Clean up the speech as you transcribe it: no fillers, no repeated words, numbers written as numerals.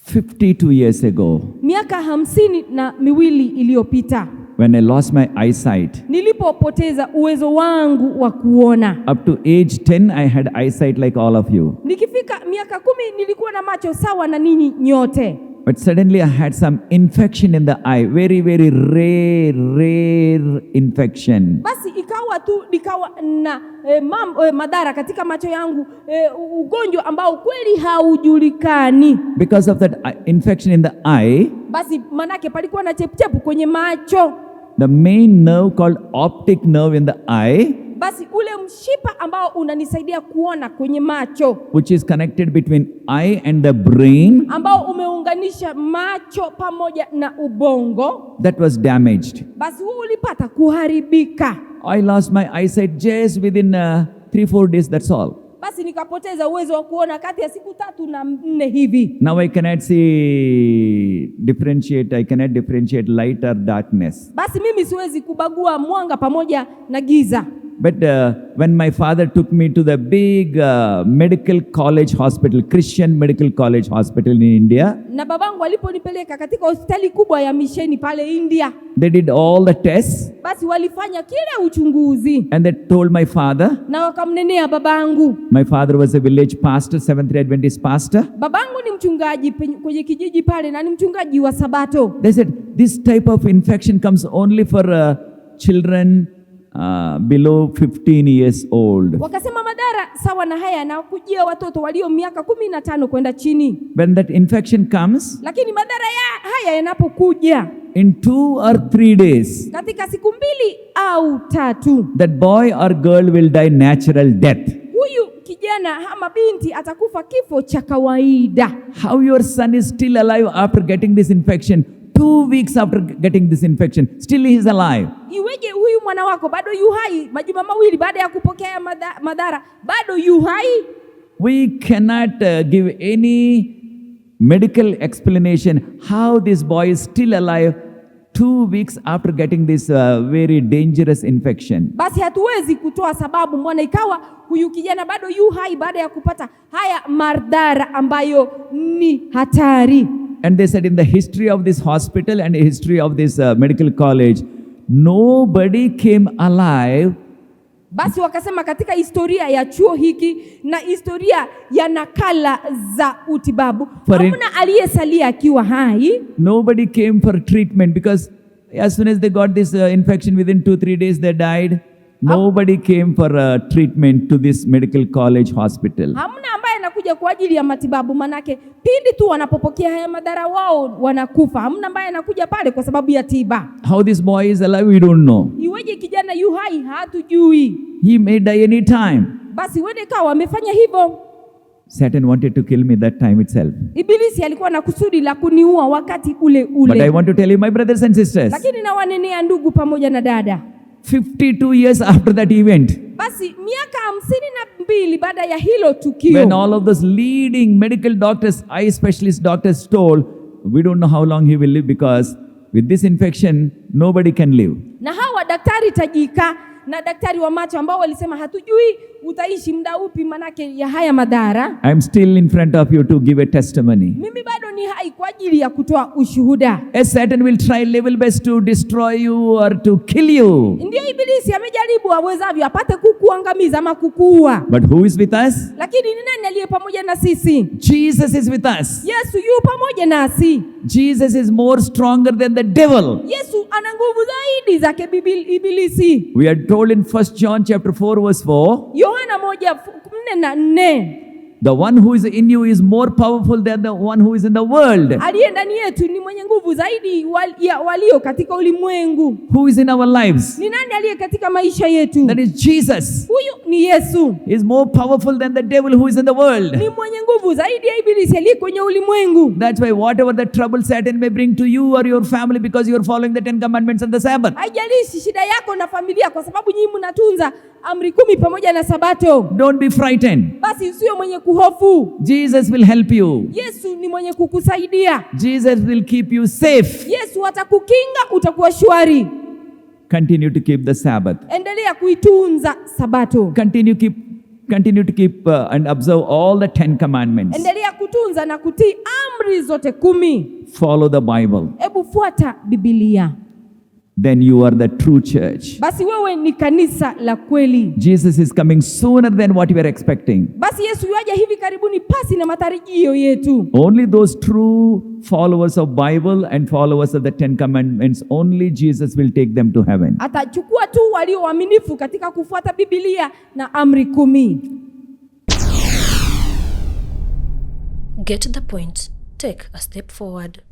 52 years ago, Miaka 52 iliyopita, when I lost my eyesight, nilipopoteza uwezo wangu wa kuona. Up to age 10, I had eyesight like all of you. Nikifika miaka 10 nilikuwa na macho sawa na ninyi nyote. But suddenly I had some infection in the eye, very, very rare, rare infection. Basi ikawa tu nikawa na madhara katika macho yangu, ugonjwa ambao kweli haujulikani. Because of that infection in the eye, Basi manake palikuwa na chepuchepu kwenye macho. The main nerve called optic nerve in the eye, Basi ule mshipa ambao unanisaidia kuona kwenye macho, which is connected between eye and the brain, ambao umeunganisha macho pamoja na ubongo, that was damaged. Basi huu ulipata kuharibika. I lost my eyesight just within 3, 4 days, that's all. Basi nikapoteza uwezo wa kuona kati ya siku 3 na 4 hivi. Now I cannot see, differentiate, I cannot differentiate light or darkness. Basi mimi siwezi kubagua mwanga pamoja na giza. But when my father took me to the big medical college hospital, Christian Medical College Hospital in India, Na babangu aliponipeleka katika hospitali kubwa ya misheni pale India, they did all the tests basi walifanya kila uchunguzi and they told my father. Na wakamnenea babangu. My father was a village pastor, Seventh day Adventist pastor. Babangu ni mchungaji kwenye kijiji pale na ni mchungaji wa Sabato. They said this type of infection comes only for children below 15 years old. Wakasema madhara sawa na haya yanakujia watoto walio miaka 15 kwenda chini. When that infection comes, Lakini madhara ya haya yanapokuja, in 2 or 3 days, katika siku 2 au 3, that boy or girl will die natural death. Huyu kijana ama binti atakufa kifo cha kawaida. How your son is still alive after getting this infection? 2 weeks after getting this infection, still he is alive. Iweje huyu mwana wako bado yu hai majuma 2 baada ya kupokea madhara, bado yu hai? We cannot give any medical explanation how this boy is still alive 2 weeks after getting this very dangerous infection. Basi hatuwezi kutoa sababu mbona ikawa huyu kijana bado yu hai baada ya kupata haya madhara ambayo ni hatari. And they said in the history of this hospital and history of this medical college, nobody came alive Basi wakasema katika historia ya chuo hiki na historia ya nakala za utibabu, hamna aliyesalia akiwa hai. Nobody came for treatment because as soon as they got this infection, within 2, 3 days they died. Nobody came for treatment to this medical college hospital. Hamna ambaye anakuja kwa ajili ya matibabu, manake pindi tu wanapopokea haya madhara wao wanakufa. Hamna ambaye anakuja pale kwa sababu ya tiba. How this boy is alive, we don't know. Iweje kijana yu hai? Hatujui. He may die any time. Basi huenda ikawa wamefanya hivyo. Satan wanted to kill me that time itself. Ibilisi alikuwa na kusudi la kuniua wakati ule But I ule, want to tell you, my brothers and sisters, lakini nawanenea ndugu pamoja na dada, 52 years after that event, basi miaka 52 baada ya hilo tukio, when all of those leading medical doctors, eye specialist doctors told, "We don't know how long he will live because with this infection, nobody can live." Na hawa daktari tajika na daktari wa macho ambao walisema hatujui utaishi muda upi manake ya haya madhara, I'm still in front of you to give a testimony. Mimi bado ni hai kwa ajili ya kutoa ushuhuda. As Satan will try level best to destroy you or to kill you. Ndio ibilisi amejaribu awezavyo apate kukuangamiza ama kukuua, But who is with us? Lakini ni nani aliye pamoja na sisi? Jesus is with us. Yesu yu pamoja nasi. Jesus is more stronger than the devil. Yesu ana nguvu zaidi zake ibilisi. We are told in 1 John chapter 4 verse 4, Yohana 1:4 na 4, the one who is in you is more powerful than the one who is in the world. Aliye ndani yetu ni mwenye nguvu zaidi ya walio katika ulimwengu. Who is in our lives? Ni nani aliye katika maisha yetu? That is Jesus. Huyu ni Yesu. He is more powerful than the devil who is in the world. Ni mwenye nguvu zaidi ya ibilisi aliye kwenye ulimwengu. That's why whatever the trouble Satan may bring to you or your family because you are following the Ten Commandments and the Sabbath, Haijalishi shida yako na familia, kwa sababu nyinyi mnatunza amri 10 pamoja na Sabato, don't be frightened. Basi usiwe mwenye kuhofu. Jesus will help you. Yesu ni mwenye kukusaidia. Jesus will keep you safe. Yesu atakukinga, utakuwa shwari. Continue to keep the Sabbath. Endelea kuitunza Sabato. Continue to keep and observe all the Ten Commandments. Endelea kutunza na kutii Amri zote 10. Follow the Bible. Hebu fuata Biblia. Then you are the true church. Basi wewe ni kanisa la kweli. Jesus is coming sooner than what we are expecting. Basi Yesu yuaja hivi karibuni pasi na matarajio yetu. Only those true followers of Bible and followers of the Ten Commandments, only Jesus will take them to heaven. Atachukua tu walio waaminifu katika kufuata Biblia na amri 10. Get the point. Take a step forward.